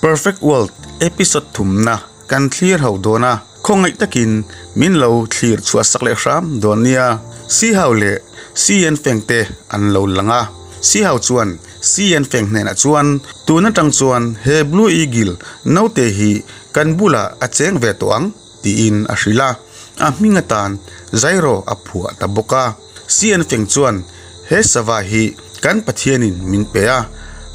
Perfect World episode thumna kan thlir ho dawn a, khawngaih takin min lo thlir chhuah sak leh hram dawn nia. Sihau leh CN Feng te an lo lang a, Sihau chuan CN Feng hnenah chuan tun atang chuan he Blue Eagle naute hi kan bulah a cheng ve tawh ang tiin a hrilh a, a hming atan Zairo a phuah ta bawk a. CN Feng chuan he sava hi kan Pathianin min pe a,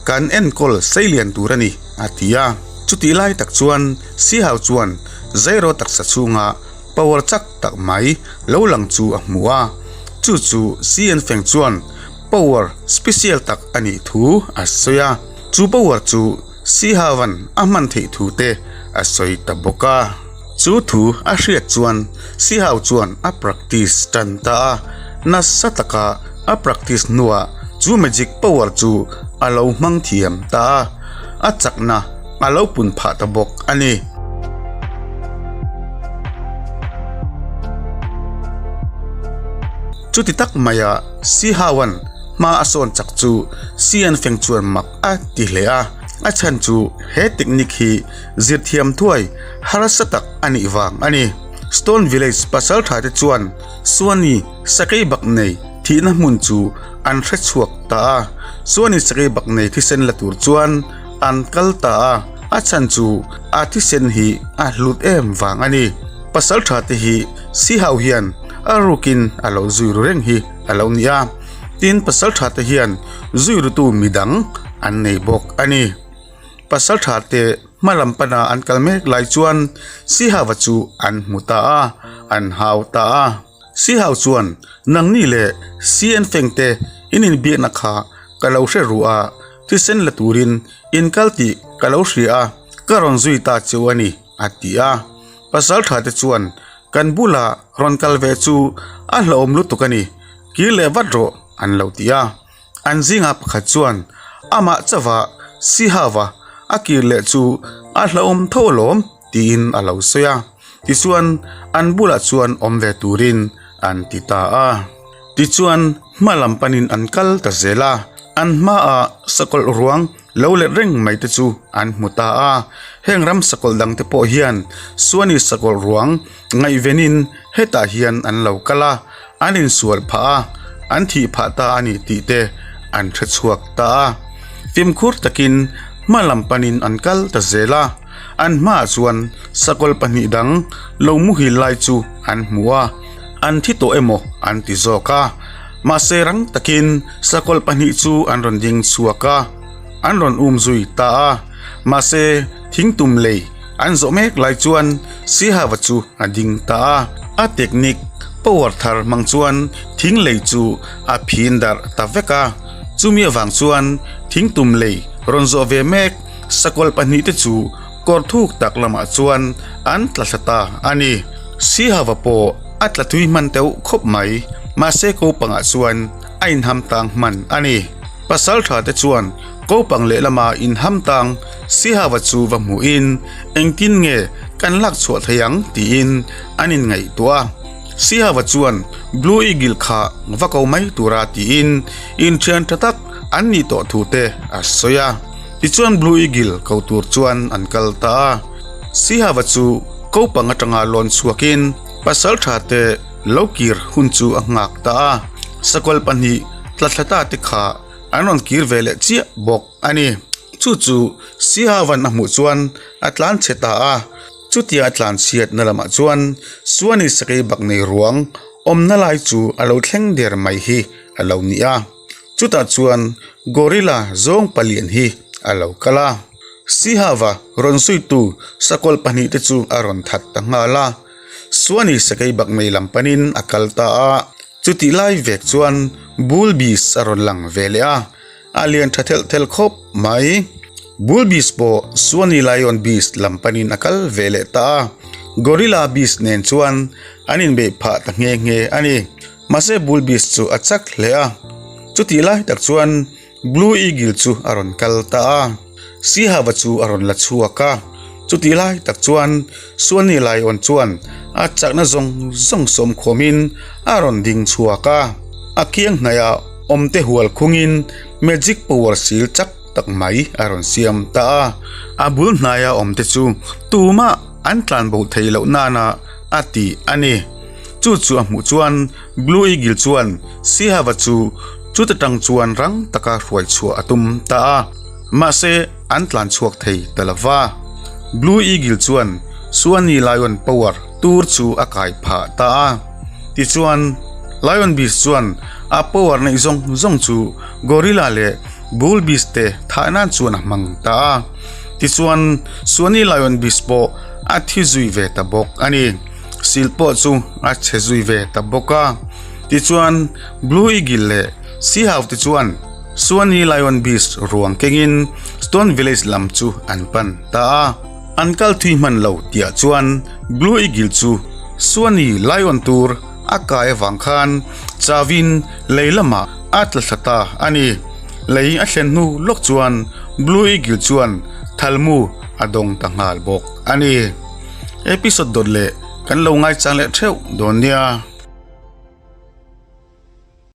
kan enkawl seilian tur a ni a ti a. Chutih lai tak chuan Sihau chuan Zairo taksa chhunga power chak tak mai lo lang chu a hmu a, chu chu CN Feng chuan power special tak a nih thu a sawi a, chu power chu Sihauan a hman theih thu te a sawi ta bawk a. Chu thu a hriat chuan Sihau chuan a practice tan ta a, nasa taka a practice hnuah chu magic power chu a lo hmang thiam ta a, a chakna a lo pun phah ta bawk a ni. Chuti tak maia Sihauan hma a sawn chak chu Sian Feng chuan mak a ti hle a, a chhan chu he technique hi zirthiam thuai harsa tak a nih vang a ni. Stone Village pasaltha te chuan Suani sakei bak nei thihna hmun chu an hre chhuak ta a, Suani sakei bak nei thisen la tur chuan an kal ta a, a chhan chu a thisen hi a hlut em vang a ni. Pasaltha te hi Sihau hian a rukin a lo zui ru reng hi a lo ni a, tin pasaltha te hian zui rutu midang an nei bawk a ni. Pasaltha te hma lam pana an kal mek lai chuan Sihava chu an hmu ta a, an hau ta a. Sihau chuan nangni leh CN Feng te in inbiakna kha ka lo hre ruh a, thisen la turin in kal tih ka lo hria a, ka rawn zui ta cheu a ni, a ti a. Pasaltha te chuan kan bula rawn kal ve chu a hlauhawm lutuk a ni, kir leh vat rawh an lo ti a. An zingah pakhat chuan amah chauha Sihava a kir leh chu a hlauhawm tho alawm tiin a lo sawi a. Tichuan an bulah chuan awm ve turin an ti ta a. Tichuan hma lam panin an kal ta zel a, an hmaah sakawlh ruang lo let reng mai te chu an hmu ta a. Heng ram sakawlh dang te pawh hian Suani sakawlh ruang Ngaihvenin hetah hian an lo kal a, an insual phah a, an thih phah ta a ni tih te an hre chhuak ta a. Fimkhur takin hma lam panin an kal ta zel a, an hmaah chuan sakawlh pahnih dang lo muhil lai chu an hmu a, an thi tawh emaw an ti zawk a. Mahse rang takin sakawlh pahnih chu an rawn ding chhuak a, an rawn um zui ta a. Mahse thingtum lei An zawh mek lai chuan Sihava chu a ding ta a, a technique power thar hmang chuan thing lei chu a phin darh ta vek a, chumi avang chuan thingtum lei rawn zawh ve mek sakawlh pahnihte chu kawr thuk tak lamah chuan an tla thla ta a ni. Sihava pawh a tla tui hman teuh khawp mai, mahse kopangah chuan a inham tang hman a ni. Pasaltha te chuan Kopang lehlama inham tang Sihava chu va hmuhin engtin nge kan lak chhuah thei ang tiin an inngaihtuah a. Sihava chuan Blue Eagle kha va ko mai tura tiin inthian tha tak an nih tawh thu te a sawi a. Tichuan Blue Eagle ko tur chuan an kal ta a. Sihava chu kopang atanga lawn chhuakin pasaltha te lo kir hun chu a nghak ta a. Sakawlh pahnih tlathla ta te kha An rawn kir ve leh chiah bawk a ni. Chu chu Sihavan a hmuh chuan a tlan chhe ta a, chutia a tlan chhiatna lamah chuan Suani sakei bak nei ruang awmna lai chu a lo thleng der mai hi a lo ni a. Chutah chuan Gorilla zawng palian hi a lo kal a. Sihava rawn zuitu sakawlh pahnihte chu a rawn that ta nghal a. Suani sakei bak nei lam panin a kal ta a. Chutih lai vek chuan Bull Beast a rawn lang ve leh a, a lian tha thelh thelh khawp mai. Bull Beast pawh Suani Lion Beast lam panin a kal ve leh ta a, Gorilla Beast nen chuan an inbeih phah ta nghe nghe a ni. Mahse Bull Beast chu a chak hle a, chutih lai tak chuan Blue Eagle chu a rawn kal ta a, Sihava chu a rawn la chhuak a. Chutih lai tak chuan Suani Lion chuan a chakna zawng zawng sawm khawmin a rawn ding chhuak a. A kiang hnaihah awmte hual khungin magic power sil chak tak mai a rawn siam ta a. A bul hnaia awmte chu tumah an tlanbo thei loh nana a ti a ni. Chu chu a hmuh chuan Blue Eagle chuan Sihava chu chuta tang chuan rang taka hruai chhuah a tum ta a. Mahse an tlan chhuak thei ta lo va. Blue Eagle chuan Suani Lion Power tur chu a kai phah ta a. Tichuan Lion Beast chuan a power neih zawng zawng chu Gorilla leh Bull Beast te thah nan chuan a hmang ta a. Tichuan Suani Lion Beast pawh a thi zui ve ta bawk a ni. Sil pawh chu a chhe zui ve ta bawk a. Tichuan Blue Eagle leh Sea Hawk te chuan Suani Lion Beast ruang kengin Stone Village lam chu an pan ta a. An kal thui hman lo tihah chuan Blue Eagle chu Suani Lion tur a kai avang khan chauin lei lamah a tla thla ta a ni. Lei a thlen hnu lawk chuan Blue Eagle chuan thalmu a dawng ta nghal bawk a ni. Episode dawt leh kan lo ngaichang leh theuh dawn nia.